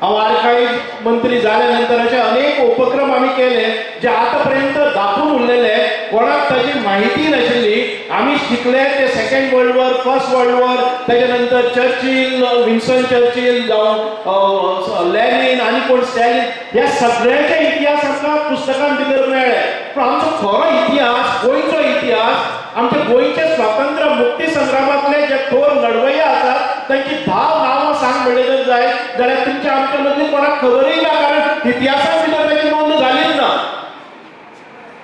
हांव आर्काइव मंत्री जाल्या नंतर अशे अनेक उपक्रम आमी केले जे आतापर्यंत दाखोवन उरलेले, कोणाक ताची म्हायती नाशिल्ली. आमी शिकले ते Second World War, First World War, ताच्या नंतर चर्चिल, विन्सन चर्चिल जावं लेनिन आनी कोण स्टॅलिन, ह्या सगळ्यांचे इतिहास आमकां पुस्तकां भितर मेळ्ळे. पूण आमचो खरो इतिहास, गोंयचो इतिहास, आमच्या गोंयचे स्वातंत्र्य मुक्ती संग्रामांतले जे थोर लढवय्ये आसात तांची 10 नांवां सांग म्हणलें जर जाय जाल्यार तुमच्या आमच्या मदली कोणाक खबरय ना, कारण इतिहासांत भितर ताची नोंद जालीच ना.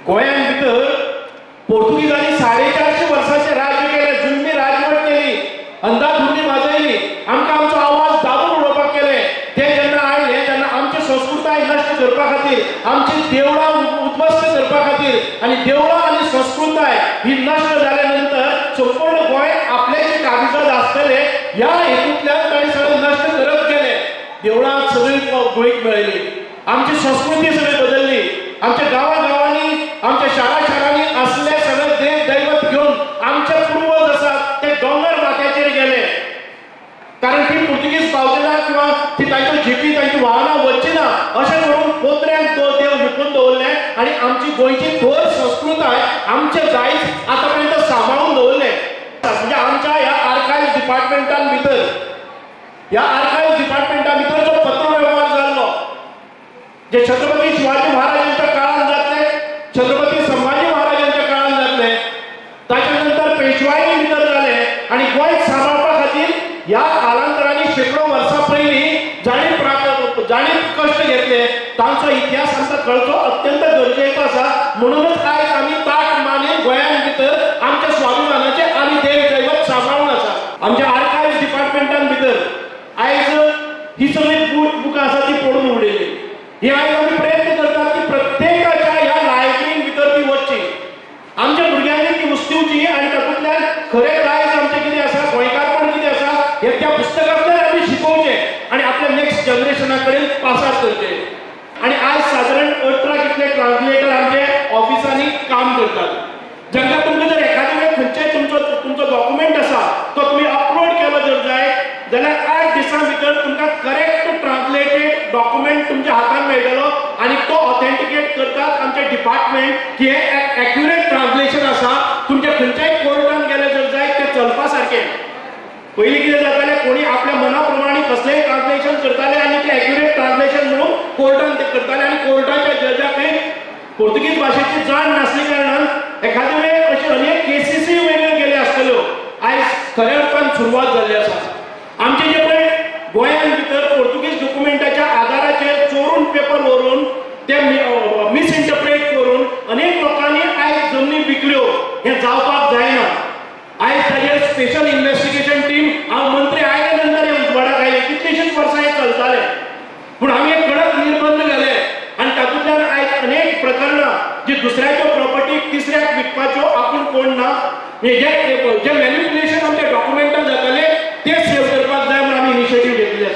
गोंयांत भितर पोर्तुगीजांनी 450 वर्सांचें राज्य केलें, जुलमी राजवट केली, अंदाधुंदी माजयली, आमकां आमचो आवाज दाबून उडोवपाक केले. ते जेन्ना आयले तेन्ना आमची संस्कृताय नश्ट करपा खातीर, आमची देवळां उद्ध्वस्त करपा खातीर, आनी देवळां आनी संस्कृताय ही नश्ट जाल्या नंतर संपूर्ण गोंय आपल्याचे काबिजाद आसतले ह्या हेतूंतल्यान तांणी सगळें नश्ट करत गेले. देवळां सगळीं गोंयक मेळयली, आमची संस्कृती सगळी बदलली, आमच्या गांवा गांवांनी, आमच्या शारा शारांनी असले सगळे देव दैवत घेवन आमचे पूर्वज आसात ते दोंगर माथ्याचेर गेले, कारण ती पुर्तुगीज पावचे ना किंवा ती तांच्यो जिपी, तांची वाहनां वचची ना अशें करून पोत्र्यांक देव लिपून दवरले आनी आमची गोंयची थोर संस्कृताय, आमचें दायज आतां पर्यंत सांबाळून दवरलें. म्हणजे आमच्या ह्या आर्कायव डिपार्टमेंटान भितर, ह्या आर्कायव डिपार्टमेंटा भितर जो पत्रवेव्हार जाल्लो, जे छत्रपती शिवाजी महाराजांच्या काळात जातले, छत्रपती संभाजी महाराजांच्या काळात जातले, ताच्या नंतर पेशवाई भितर जाले आनी गोंय सांबाळपा खातीर ह्या कालांतरांनी शेंकडो वर्सां पयलीं जाणी कश्ट घेतले तांचो इतिहास आमकां कळचो अत्यंत गरजेचो आसा. म्हणूनच आयज आमी ताट मानेन गोंयांत भितर आमच्या स्वाभिमानाचे आमी देव दैवत सांबाळून आसा. आमच्या आर्कायव्स डिपार्टमेंटान भितर आयज ही सगळी बुकां आसा ती पडून उडयली. ही आयज आमी प्रयत्न करतात की प्रत्येकाच्या ह्या लायब्ररीन भितर ती वचची, आमच्या भुरग्यांनी ती उस्तिवची आनी तातूंतल्यान खरें दायज आमचें कितें आसा, गोंयकारपण कितें आसा हें त्या पुस्तकांतल्यान आमी शिकोवचें आनी आपल्या नेक्स्ट जनरेशना कडेन पासार करचें. आनी आयज सादारण 18 कितले ट्रान्सलेटर आमचे ऑफिसांनी काम करतात, जांकां तुमकां जर एखाद्या वेळ खंयचेय तुमचो तुमचो डॉक्युमेंट आसा तो तुमी अपलोड केलो जर जाय जाल्यार 8 दिसां भितर तुमकां करेक्ट ट्रान्सलेटेड डॉक्युमेंट तुमच्या हातान मेळटलो आनी तो ऑथेंटिकेट करतात आमचे डिपार्टमेंट की हें एक्युरेट ट्रान्सलेशन आसा. तुमच्या खंयच्याय कोर्टान गेले जर जाय तें चलपा सारकें. पयलीं कितें जातालें, कोणी आपल्या मना प्रमाणे कसलेंय ट्रान्सलेशन करताले आनी तें एक्युरेट ट्रान्सलेशन म्हणून कोर्टान ते करताले आनी कोर्टाच्या जजाकय पोर्तुगीज भाशेची जाण नासली कारणान एखादे वेळ अश्यो अनेक केसीसूय वेगळ्यो गेले आसतल्यो. आयज खऱ्या अर्थान सुरवात जाल्ली आसा. आमचे जे पळय गोंयांत भितर पोर्तुगीज डॉक्युमेंटाच्या आदाराचेर चोरून पेपर व्हरून ते मिसइंटरप्रेट करून अनेक लोकांनी आयज जमनी विकल्यो, हें जावपाक जायना. आयज ताजेर स्पेशल इन्व्हेस्टिगेशन टीम, हांव मंत्री आयल्या नंतर हें उजवाडाक आयलें, कितलेशेच वर्सां हें चलतालें, पूण आमी एक कडक निर्बंध घाले आनी तातूंतल्यान आयज अनेक प्रकरणां जी दुसऱ्याच्यो प्रॉपर्टी तिसऱ्याक विकपाच्यो आपूण कोण ना, म्हणजे जे जे मॅनिप्युलेशन आमच्या डॉक्युमेंटाचेर